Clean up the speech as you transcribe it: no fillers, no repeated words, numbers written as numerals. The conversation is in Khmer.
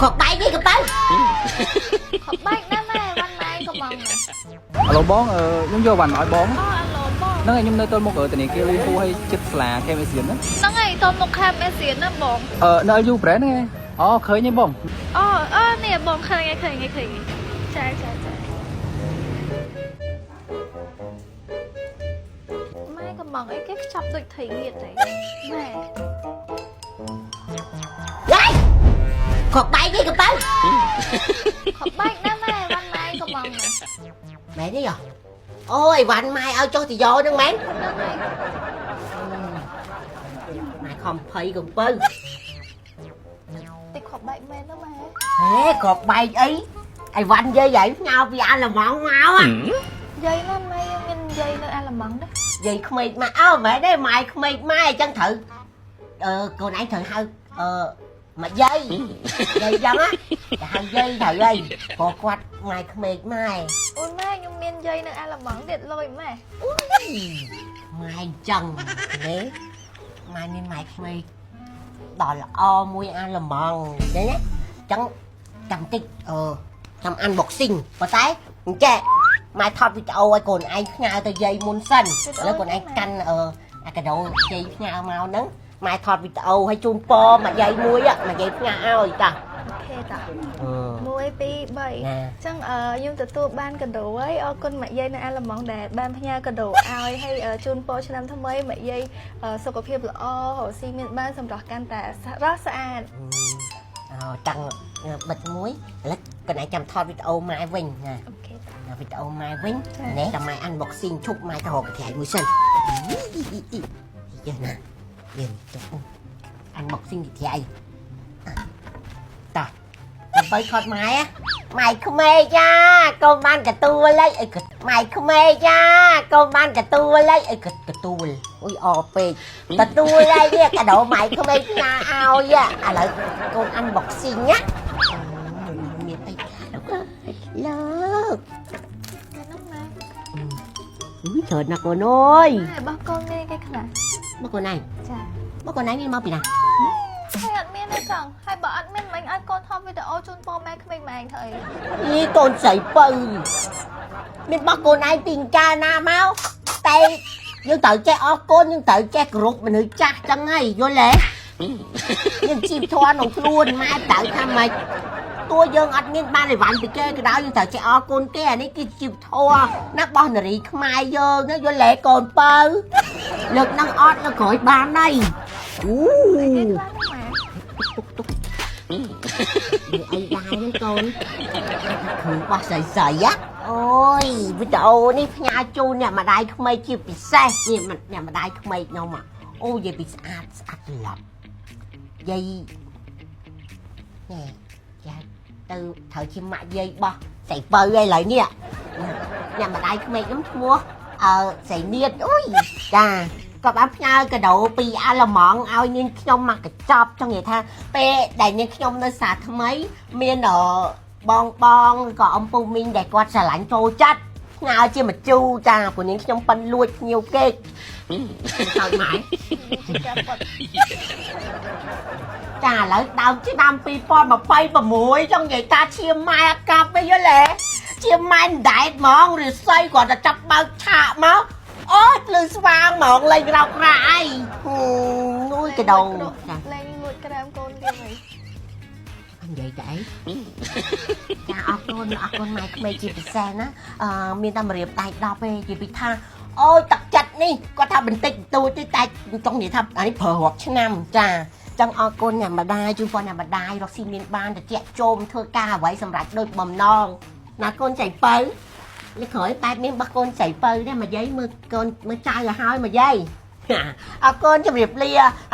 គ្រាប់បែកនេះកបើ ខំបែកណាស់ម៉ែវ៉ាន់ម៉ែកំងណា អាឡូបងអឺខ្ញុំយកវ៉ាន់មកឲ្យបង អូអាឡូបង ហ្នឹងហើយខ្ញុំនៅទល់មុខធនាគារលីហ៊ូហើយចិត្តស្លាខេមអេសៀនហ្នឹង ហ្នឹងហើយតមុខខាមអេសៀនណាបង អឺនៅ LU brand ហ្នឹងឯងអូឃើញទេបង អូអឺនេះបងឃើញហើយឃើញហើយឃើញហើយចាចាចាម៉ែកំងអីគេខ្ចប់ដូចថៃងៀតហីម៉ែ យេគ្រាប់បែកនេះកបើ ខំបែកណាស់ម៉ែវ៉ាន់ម៉ែកំងណា មែនទេយោអូយវ៉ាន់ម៉ែឲ្យចុះទៅយកហ្នឹងមែន ហ្នឹងហើយ ម៉ែខំភ័យកុំពៅ តិចខំបែកមែនណាម៉ែ ហេគ្រាប់បែកអីអីវ៉ាន់យាយឯងផ្ញើពីអាឡម៉ង់មកអា យាយណាម៉ែយើងមានយាយនៅអាឡម៉ង់ដែរ យាយក្មេកម៉ែអើមែនទេម៉ែក្មេកម៉ែអញ្ចឹងត្រូវអឺកូនឯងត្រូវហៅអឺមកយាយយាយអញ្ចឹងណាទៅហៅយាយត្រូវអីព្រោះគាត់ម៉ែក្មេកម៉ែ អូយម៉ែខ្ញុំមានយាយនៅអាឡម៉ង់ទៀតលុយម៉ែ ម៉ែអញ្ចឹងទេម៉ែមានម៉ែក្មេកដល់ល្អមួយអាឡម៉ង់អញ្ចឹងណាអញ្ចឹងចាំតិចអឺចាំ unboxing ប៉ុន្តែអញ្ចេះម៉ែថតវីដេអូឲ្យកូនឯងផ្ញើទៅយាយមុនសិនឥឡូវកូនឯងកាន់អឺអាកាដូយាយផ្ញើមកហ្នឹងម៉ែថតវីដេអូឲ្យជូនពរមកយាយមួយមកយាយផ្ញើឲ្យតា OK តា អឺ 1 2 3 ណា ចឹងអឺខ្ញុំទទួលបានកាដូហើយអរគុណម៉ាក់យាយនៅអាឡម៉ង់ដែលបានផ្ញើកាដូឲ្យហើយអឺជូនពរឆ្នាំថ្មីម៉ាក់យាយអឺសុខភាពល្អរកស៊ីមានបានសម្រស់កាន់តែស្រស់ស្អាត អោតាំងបិទមួយឥឡូវកូនឯងចាំថតវីដេអូម៉ែវិញណា OK តា ដល់វីដេអូម៉ែវិញ ចា ណែចាំម៉ែ unboxing ឈប់ម៉ែទៅរកកន្ត្រៃមួយសិនយើណាយើងចុះ unboxing កន្ត្រៃតោះដើម្បីខត់ម៉ែម៉ែក្មេកចាកូនបានកទួលអីអីម៉ែក្មេកចាកូនបានកទួលអីអីកទួលអុយអពេកកទួលអីនេះកាដូម៉ែក្មេកផ្ញើឲ្យឥឡូវកូន unboxing ណាមានអីខ្លះលោក តែនោះម៉ែ អុយច្រើនណាស់កូនអើយ ម៉ែរបស់កូនមានគេខ្លះ មកកូនឯង ចា មកកូនឯងមានមកពីណា ហើយអត់មានទេចង់ហើយបើអត់មានមិញឲ្យកូនថតវីដេអូជូនពរម៉ែក្មេងម៉ែឯងធ្វើអី យីកូនស្រីពៅមានបោះកូនឯងពីកាលណាមកតែយើងត្រូវចេះអរគុណយើងត្រូវចេះគោរពមនុស្សចាស់ចឹងហើយយល់ទេយើងជីវធម៌ក្នុងខ្លួនម៉ែត្រូវថាម៉េចតួយើងអត់មានបានអីវ៉ាន់ពីគេក៏ដោយយើងត្រូវចេះអរគុណគេអានេះគឺជីវធម៌ណាបោះនារីខ្មែរយើងណាយល់ទេកូនពៅលើកនឹងអត់លើកក្រោយបានហើយអូ អីគេខ្លះហ្នឹងម៉ែ ទុកទុកនេះអីដែរហ្នឹងកូនគ្រឿងបោះស្រីស្រីហ៎អូយវីដេអូនេះផ្ញើជូនអ្នកម្ដាយក្មេកជាពិសេសនេះអ្នកម្ដាយក្មេកខ្ញុំអូយាយពីស្អាតស្អាតឡប់យាយណែចាទៅត្រូវជាម៉ាក់យាយបោះស្រីពៅឯឥឡូវនេះអ្នកម្ដាយក្មេកខ្ញុំឈ្មោះអឺស្រីនៀតអូយចាក៏បានផ្ញើកាដូពីអាឡម៉ង់ឲ្យនាងខ្ញុំមកកញ្ចប់ចង់និយាយថាពេលដែលនាងខ្ញុំនៅសាថ្មីមានបងបងឬក៏អំពូមីងដែលគាត់ស្រឡាញ់ចូលចិត្តផ្ញើជាមជូរចាព្រោះនាងខ្ញុំប៉ិនលួចភ្ញៀវគេទៅម៉ែ ជាការប៉ត់ ចាឥឡូវដើមឆ្នាំ2026ចង់និយាយថាឈាមម៉ែអាកាប់វិញយល់ទេឈាមម៉ែអណ្ដែតហ្មងឬស័យគាត់តែចាប់បើកឆាកមកអូយភ្លឺស្វាងហ្មងលេងរោករ៉ាយនួយកដោចា លេងលួចក្រាមកូនទៀតហី និយាយតែអីចាអរគុណអរគុណម៉ែក្មេកជាពិសេសណាអឺមានតែម្រាមដៃ10ទេជាពិថាអូយទឹកចិត្តនេះគាត់ថាបន្តិចបន្តួចទេតែចង់និយាយថាអានេះប្រើរាប់ឆ្នាំចាចឹងអរគុណអ្នកម្ដាយជួយប៉ុនអ្នកម្ដាយរកស៊ីមានបានតិចជុំធ្វើការអ្វីសម្រាប់ដូចបំណងណាកូនចៃពៅនេះក្រោយបែបនេះបោះកូនចៃពៅដែរមកយាយមើលកូនមើលចៅឲ្យហើយមកយាយអរគុណជម្រាបលាហើយ